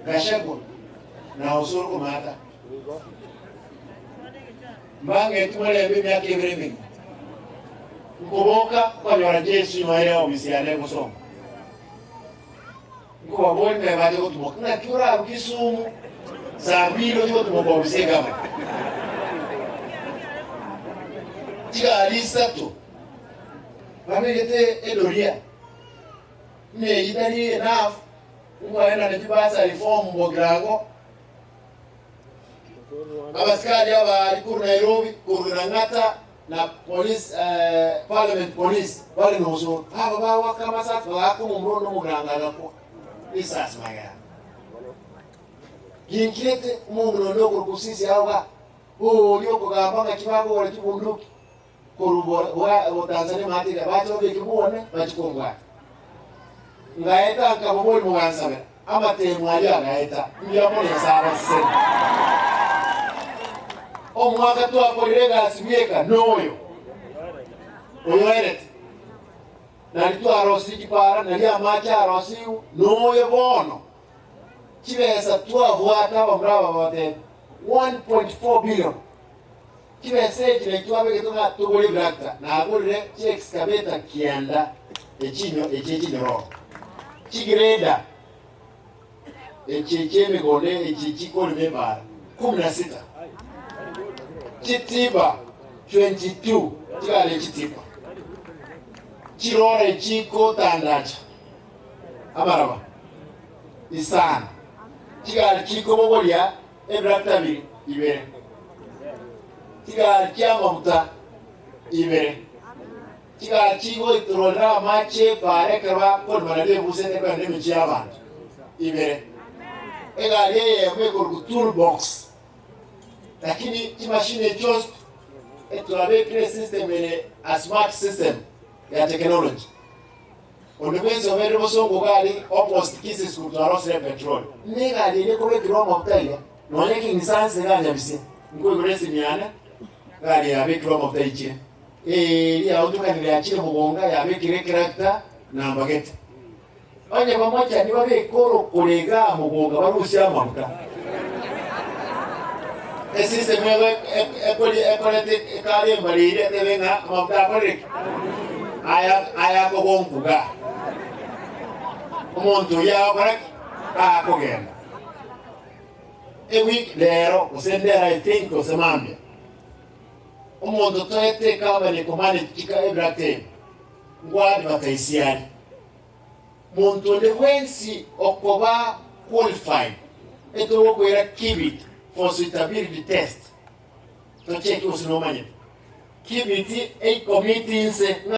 Gachagua na Osoro komata. Mbang'eti morembe emiaka ebere emegima. Nkoboka nkonyora Jesu nyuma ere ofisi yane egosoma. Nkobaboria naye bache gotumoka ng'aki orarwe Kisumu saa mbili oche gotumoka ofisi egavana. Chigari isato babegete edoria ng'a eyio tari enough nkoenana chibasari form bogirango. Abasikari abaari korwa Nairobi, korwa Lang'ata na police parliament police bare nosoro. Aba bagoaka amasasi bagaaka omomura onde omoganga agakwa risasi magega. Ginkirete omong'ina onde okorokwa Sisi ao igaa, oria okogamba ng'aki bakogora chibunduki korwa bo Tanzania maate iga, bache babeke bwone bachie kombwata. Ngaeta nkaboboria mogansabera, amatemo aria agaeta, mbuya mono Nyasae abasesenie. Omwaka twakorire egasi bweka noyo oyoerete, nari twarosirie chipara, nari amache arosigwe, noyo bono chibesa twabwate abamura aba babatebia 1.4 billion. Chibesa echi naintwe twabegete ng'a togore ebirakita, nagorire chiexcavator kianda echinyo echi echinyororo, chigreda echi echi'emegondo echi chikorima ebaara kumi na sita, chitiba 22 chigare chitipa, chirore chikotandacha amaraba isano, chigari chikobogoria Ebirakita bire ibere, chigari chi'amaguta ibere, chigari chigoitororera amache epaara ekero bakorima nario ebusete kogenda emechie y'abanto ibere, egari eyemo ekorokwa tool box, lakini chimashini echio chionsi etwabekire esystem ere a smart system ya technology. Onde bwensi oberire bosongo iga aria opposite Kisii School twarosire epetrol. Negari eria ekobekerwa amafuta iga, nonya King-Sanse iga nyabisia, nkoigora esimi yane, egari yabekirwe amafuta ichire. Eria yaonchokanire yachire mogonga yabekire ecractor na mbagete. Onye bamochani babeke orokore igaa mogonga barusie amafuta. Esystem ego ekori ekorete ekari embariri etebe ng'a amafuta akorire ki? Aya aya akogonkuga. Omonto oyio agokora ki? Akogenda. Ewiki rero gose ndero I think gose mambia, omonto toete ecompany ekomanage chika ebiraka ebi, ngwa-advertise aria. Monto onde bwensi okoba qualified etogokoira Kibit for suitability test tocheki gose nomanyete. Kibit eikomiti inse ng'a.